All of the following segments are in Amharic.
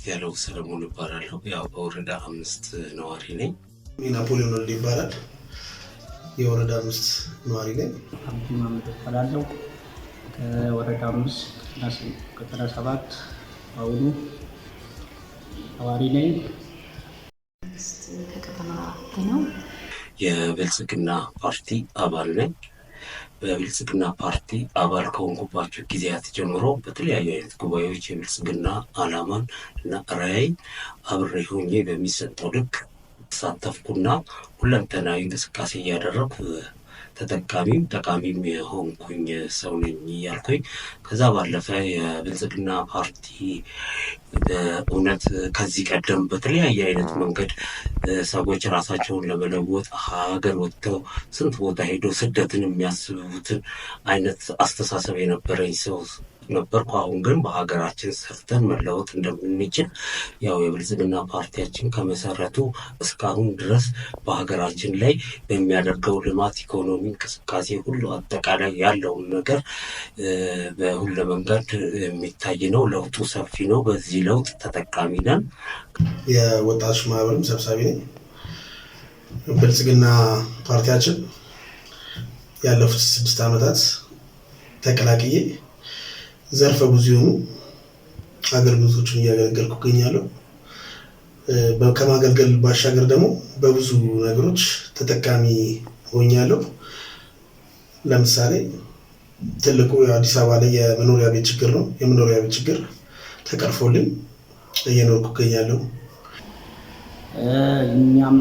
ያለው ሰለሞን እባላለሁ። ያው በወረዳ 5 ነዋሪ ነኝ። ናፖሊዮን ወልድ ይባላል። የወረዳ 5 ነዋሪ ነኝ። አብዲ መሀመድ እባላለሁ። ከወረዳ 5 ቀጠና 7 አሁኑ ነዋሪ ነኝ። 5 ከቀጠና 4 ነው። የብልጽግና ፓርቲ አባል ነኝ። በብልጽግና ፓርቲ አባል ከሆንኩባቸው ጊዜያት ጀምሮ በተለያዩ አይነት ጉባኤዎች የብልጽግና አላማን እና ራዕይ አብሬ ሆኜ በሚሰጠው ልክ ተሳተፍኩና ሁለንተናዊ እንቅስቃሴ እያደረኩ ተጠቃሚም ጠቃሚም የሆንኩኝ ሰው ነኝ እያልኩኝ፣ ከዛ ባለፈ የብልጽግና ፓርቲ በእውነት ከዚህ ቀደም በተለያየ አይነት መንገድ ሰዎች ራሳቸውን ለመለወጥ ሀገር ወጥተው ስንት ቦታ ሄደው ስደትን የሚያስቡትን አይነት አስተሳሰብ የነበረኝ ሰው ነበርኩ። አሁን ግን በሀገራችን ሰርተን መለወጥ እንደምንችል ያው የብልጽግና ፓርቲያችን ከመሰረቱ እስካሁን ድረስ በሀገራችን ላይ በሚያደርገው ልማት፣ ኢኮኖሚ እንቅስቃሴ ሁሉ አጠቃላይ ያለውን ነገር በሁለ መንገድ የሚታይ ነው። ለውጡ ሰፊ ነው። በዚህ ለውጥ ተጠቃሚ ነን። የወጣቶች ማህበርም ሰብሳቢ ነኝ። ብልጽግና ፓርቲያችን ያለፉት 6 ዓመታት ተቀላቅዬ ዘርፈ ብዙ የሆኑ አገልግሎቶችን እያገለገልኩ እገኛለሁ። ከማገልገል ባሻገር ደግሞ በብዙ ነገሮች ተጠቃሚ ሆኛለሁ። ለምሳሌ ትልቁ የአዲስ አበባ ላይ የመኖሪያ ቤት ችግር ነው። የመኖሪያ ቤት ችግር ተቀርፎልኝ እየኖርኩ እገኛለሁ። እኛም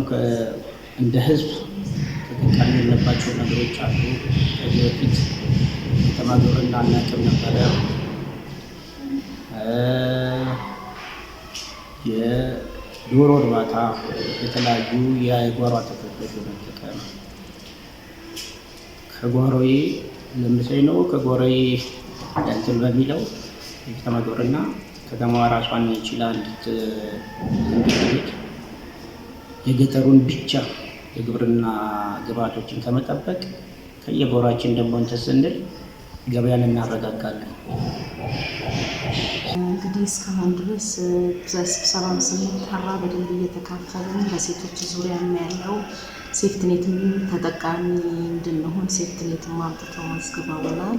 እንደ ህዝብ ተጠቃሚ የሆንባቸው ነገሮች አሉ። ከዚህ በፊት ከተማ ግብርና አናውቅም ነበረ። የዶሮ እርባታ፣ የተለያዩ የጓሮ አትክልቶች በመጠቀም ከጓሮዬ ለምሳሌ ነው ከጓሮዬ እንትን በሚለው የከተማ ግብርና ከተማዋ ራሷን ችላ እንድትሄድ የገጠሩን ብቻ የግብርና ግብዓቶችን ከመጠበቅ ከየጎራችን ደግሞ እንትን ስንል ገበያን እናረጋጋለን። እንግዲህ እስካሁን ድረስ ስብሰባም ስንጠራ በደንብ እየተካፈልን በሴቶች ዙሪያም ያለው safety net ም ተጠቃሚ እንድንሆን safety net ም አምጥተው መዝግበውናል።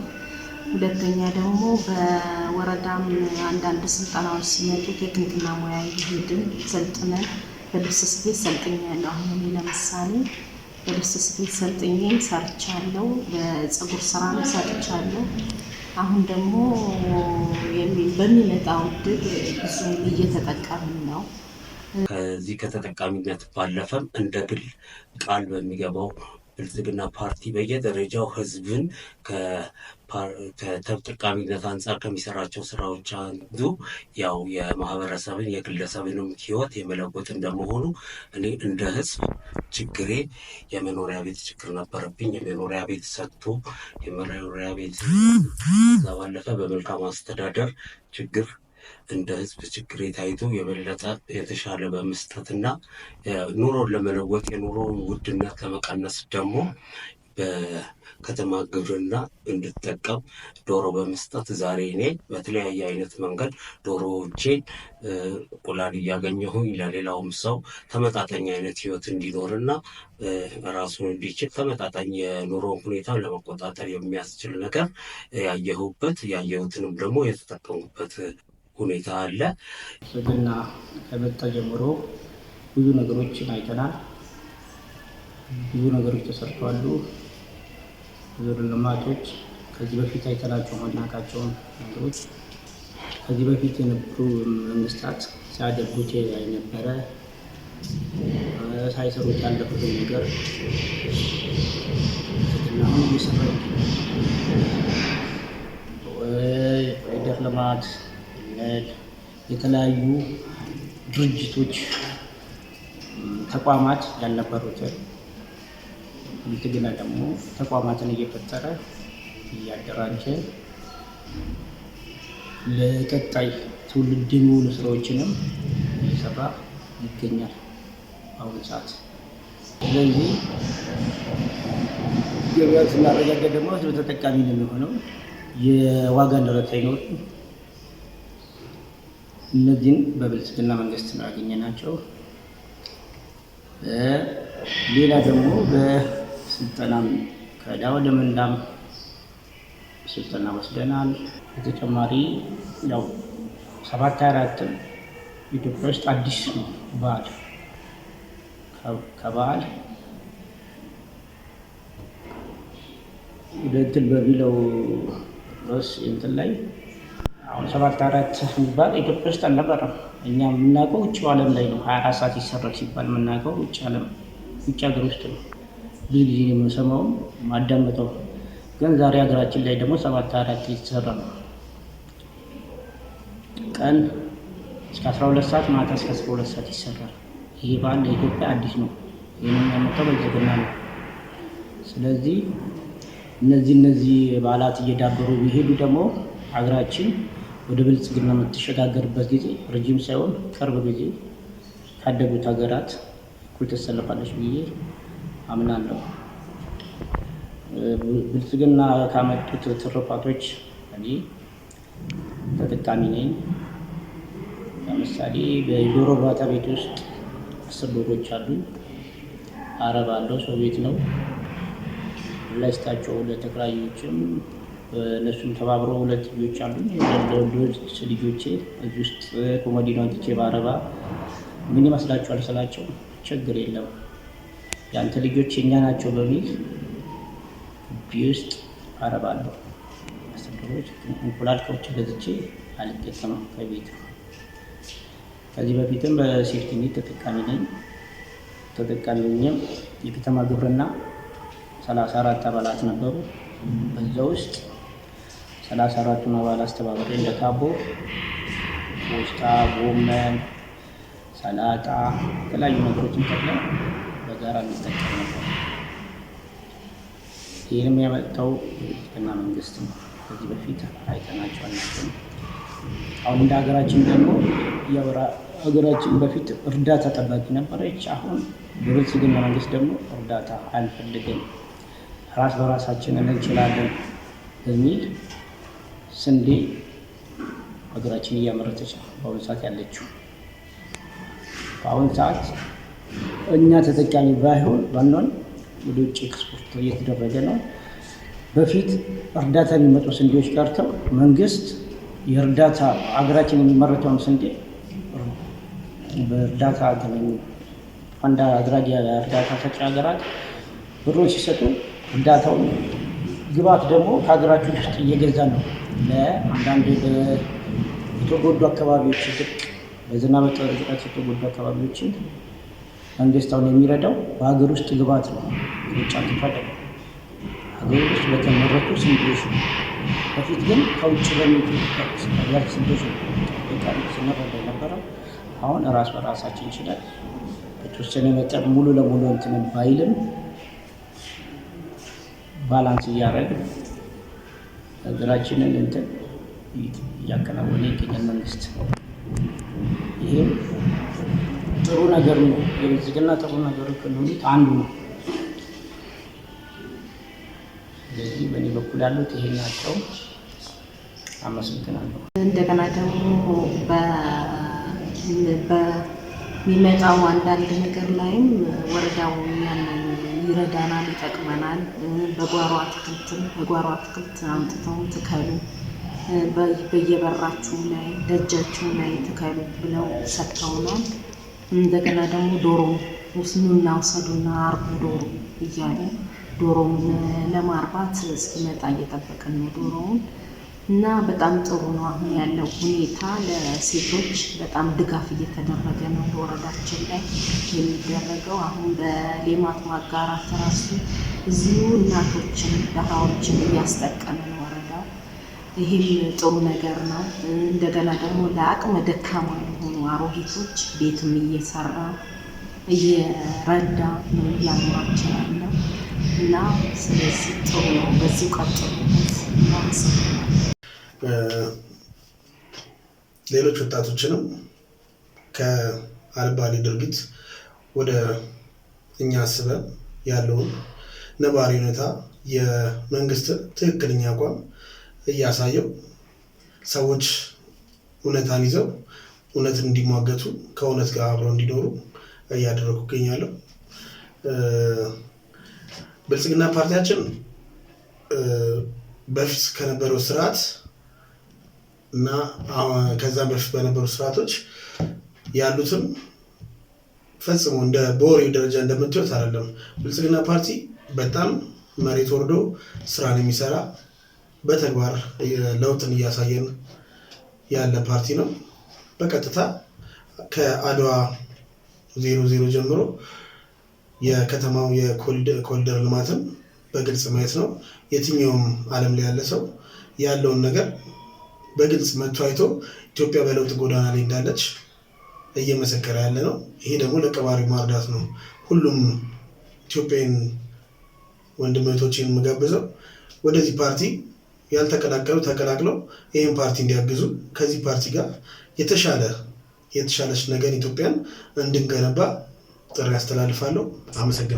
ሁለተኛ ደግሞ በወረዳም አንዳንድ ስልጠናዎች ሲመጡ ቴክኒክና ሙያ እየሄድን ሰልጥነን በልብስ ስፌት ሰልጥኛለሁ። አሁን እኔ ለምሳሌ በልብስ ስፌት ሰልጥኜም ሰርቻለሁ፣ በፀጉር ስራም ሰርቻለሁ። አሁን ደግሞ በሚመጣው እድል ብዙ እየተጠቀምን ነው። ከዚህ ከተጠቃሚነት ባለፈም እንደ ግል ቃል በሚገባው ብልጽግና ፓርቲ በየደረጃው ህዝብን ከተጠቃሚነት አንፃር ከሚሰራቸው ስራዎች አንዱ ያው የማህበረሰብን የግለሰብንም ህይወት የመለወጥ እንደመሆኑ እኔ እንደ ህዝብ ችግሬ የመኖሪያ ቤት ችግር ነበረብኝ። የመኖሪያ ቤት ሰጥቶ የመኖሪያ ቤት ከዛ ባለፈ በመልካም አስተዳደር ችግር እንደ ህዝብ ችግሬ ታይቶ የበለጠ የተሻለ በመስጠትና ኑሮን ለመለወጥ የኑሮውን ውድነት ለመቀነስ ደግሞ በከተማ ግብርና እንድጠቀም ዶሮ በመስጠት ዛሬ እኔ በተለያየ አይነት መንገድ ዶሮዎቼን እንቁላል እያገኘሁኝ ለሌላውም ሰው ተመጣጣኝ አይነት ህይወት እንዲኖርና ራሱን እንዲችል ተመጣጣኝ የኑሮ ሁኔታ ለመቆጣጠር የሚያስችል ነገር ያየሁበት ያየሁትንም ደግሞ የተጠቀሙበት ሁኔታ አለ። ብልጽግና ከመጣ ጀምሮ ብዙ ነገሮችን አይተናል። ብዙ ነገሮች ተሰርተዋል። ብዙ ልማቶች ከዚህ በፊት አይተናቸው ማናቃቸውን ነገሮች ከዚህ በፊት የነበሩ መንግስታት ሲያደርጉት የነበረ ሳይሰሩት ያለፉትን ነገር ብልጽግና አሁን እየሰራ ይገኛል። የኮሪደር ልማት የተለያዩ ድርጅቶች ተቋማት ያልነበሩትን ብልጽግና ደግሞ ተቋማትን እየፈጠረ እያደራጀ ለቀጣይ ትውልድ የሚሆኑ ስራዎችንም እየሰራ ይገኛል በአሁኑ ሰዓት። ስለዚህ ገበያ ስናረጋጋ ደግሞ ህዝብ ተጠቃሚ ነው የሚሆነው። የዋጋ ንረት አይኖርም። እነዚህን በብልጽግና መንግስት ነው ያገኘናቸው። ሌላ ደግሞ በስልጠናም ከዕዳ ወደ ምንዳም ስልጠና ወስደናል። በተጨማሪ ያው 7/24 ኢትዮጵያ ውስጥ አዲስ ነው በዓል፣ ከበዓል ወደ እንትን በሚለው ርዕስ እንትን ላይ አሁን 7/24 የሚባል ኢትዮጵያ ውስጥ አልነበረም። እኛ የምናውቀው ውጭ ዓለም ላይ ነው። 24 ሰዓት ይሰራል ሲባል የምናውቀው ውጭ ዓለም ውጭ ሀገር ውስጥ ነው። ብዙ ጊዜ የምንሰማውም ማዳመጠው። ግን ዛሬ ሀገራችን ላይ ደግሞ 7/24 እየተሰራ ነው። ቀን እስከ 12 ሰዓት፣ ማታ እስከ 12 ሰዓት ይሰራል። ይህ በዓል ለኢትዮጵያ አዲስ ነው። ይህንን ያመጣው ብልጽግና ነው። ስለዚህ እነዚህ በዓላት እየዳበሩ ቢሄዱ ደግሞ ሀገራችን ወደ ብልጽግና የምትሸጋገርበት ጊዜ ረጅም ሳይሆን ቅርብ ጊዜ ካደጉት ሀገራት እኩል ትሰለፋለች ብዬ አምናለሁ። ብልጽግና ካመጡት ትሩፋቶች እኔ ተጠቃሚ ነኝ። ለምሳሌ በዶሮ እርባታ ቤት ውስጥ 10 ዶሮዎች አሉ። አረብ አለው፣ ሰው ቤት ነው። ላይስታቸው ለተከራዮችም እነሱም ተባብረው 2 ልጆች አሉኝ። ለወንዶች ልጆቼ እዚህ ውስጥ ኮሞዲኖ አንጥቼ ባረባ ምን ይመስላችኋል ስላቸው ችግር የለም ያንተ ልጆች የኛ ናቸው በሚል ግቢ ውስጥ አረባለሁ። 10 ዶሮዎች እንቁላል ከውጭ ገዝቼ አልጠቀምም ከቤት። ከዚህ በፊትም በሴፍቲኔት ተጠቃሚ ነኝ። ተጠቃሚ ሆኜም የከተማ ግብርና 34 አባላት ነበሩ። በዛ ውስጥ 34ቱን አባል አስተባብሬ እንደ ካቦ፣ ቆስጣ፣ ጎመን፣ ሰላጣ የተለያዩ ነገሮችን ተክለን በጋራ እንጠቀም ነበር። ይህንም ያመጣው የብልጽግና መንግስት ነው። ከዚህ በፊት አይተናቸው አናውቅም። አሁን እንደ ሀገራችን ደግሞ ሀገራችን በፊት እርዳታ ጠባቂ ነበረች። አሁን በብልጽግና መንግስት ደግሞ እርዳታ አንፈልግም፣ ራስ በራሳችን እንችላለን በሚል ስንዴ ሀገራችን እያመረተች ነው በአሁኑ ሰዓት ያለችው። በአሁኑ ሰዓት እኛ ተጠቃሚ ባይሆን ባንሆን ወደ ውጭ ኤክስፖርት እየተደረገ ነው። በፊት እርዳታ የሚመጡ ስንዴዎች ቀርተው መንግስት የእርዳታ ሀገራችን የሚመረተውን ስንዴ በእርዳታ ፈንድ አድራጊ እርዳታ ሰጪ ሀገራት ብሩን ሲሰጡ እርዳታውን ግብዓት ደግሞ ከሀገራችን ውስጥ እየገዛ ነው። ለአንዳንድ የተጎዱ አካባቢዎች ድርቅ በዝናብ እጥረት የተጎዱ አካባቢዎችን መንግስት አሁን የሚረዳው በሀገር ውስጥ ግብዓት ነው። ውጭ አምጥቶ አይደለም። ሀገር ውስጥ በተመረቱ ስንዴዎች ነው። በፊት ግን ከውጭ በሚመጡ ስንዴዎች ነው ስንረዳ የነበረው። አሁን ራስ በራሳችን ይችላል። በተወሰነ መጠን ሙሉ ለሙሉ እንትን ባይልም balance እያደረግን ሀገራችንን እንትን እያከናወነ ይገኛል መንግስት። ይሄም ጥሩ ነገር ነው። የብልጽግና ጥሩ ነገር ከሆኑት አንዱ ነው። ስለዚህ በእኔ በኩል ያሉት ይሄን ናቸው። አመሰግናለሁ። እንደገና ደግሞ በሚመጣው አንዳንድ ነገር ላይም ወረዳው ያንን ይረዳናል፣ ይጠቅመናል። በጓሮ አትክልት አምጥተው ትከሉ፣ በየበራችሁ ላይ ደጃችሁ ላይ ትከሉ ብለው ሰጥተውናል። እንደገና ደግሞ ዶሮ ውስኑና ውሰዱና አርቡ ዶሮ እያሉ ዶሮውን ለማርባት እስኪመጣ እየጠበቅን ነው ዶሮውን። እና በጣም ጥሩ ነው አሁን ያለው ሁኔታ። ለሴቶች በጣም ድጋፍ እየተደረገ ነው በወረዳችን ላይ የሚደረገው። አሁን በሌማት ማጋራት ራሱ እዚሁ እናቶችን ድሃዎችን እያስጠቀመ ነው ወረዳው። ይሄም ጥሩ ነገር ነው። እንደገና ደግሞ ለአቅመ ደካማ የሆኑ አሮጊቶች ቤትም እየሰራ እየረዳ ነው እያኖራቸው ያለው እና ስለዚህ ጥሩ ነው። በዚሁ ቀጥሉበት። ሌሎች ወጣቶችንም ከአልባሌ ድርጊት ወደ እኛ አስበን ያለውን ነባራዊ ሁኔታ የመንግስትን ትክክለኛ አቋም እያሳየው ሰዎች እውነታን ይዘው እውነትን እንዲሟገቱ፣ ከእውነት ጋር አብረው እንዲኖሩ እያደረኩ እገኛለሁ። ብልጽግና ፓርቲያችን በፊት ከነበረው ስርዓት እና ከዛም በፊት በነበሩ ስርዓቶች ያሉትን ፈጽሞ እንደ በወሬው ደረጃ እንደምትዩት አይደለም። ብልጽግና ፓርቲ በጣም መሬት ወርዶ ስራን የሚሰራ፣ በተግባር ለውጥን እያሳየን ያለ ፓርቲ ነው። በቀጥታ ከአድዋ 00 ጀምሮ የከተማው የኮሪደር ልማትን በግልጽ ማየት ነው። የትኛውም ዓለም ላይ ያለ ሰው ያለውን ነገር በግልጽ መጥቶ አይቶ ኢትዮጵያ በለውጥ ጎዳና ላይ እንዳለች እየመሰከረ ያለ ነው። ይሄ ደግሞ ለቀባሪው ማርዳት ነው። ሁሉም ኢትዮጵያን ወንድም እህቶቼን የምጋብዘው ወደዚህ ፓርቲ ያልተቀላቀሉ ተቀላቅለው ይህን ፓርቲ እንዲያግዙ፣ ከዚህ ፓርቲ ጋር የተሻለች ነገር ኢትዮጵያን እንድንገነባ ጥሪ ያስተላልፋለሁ። አመሰግናለሁ።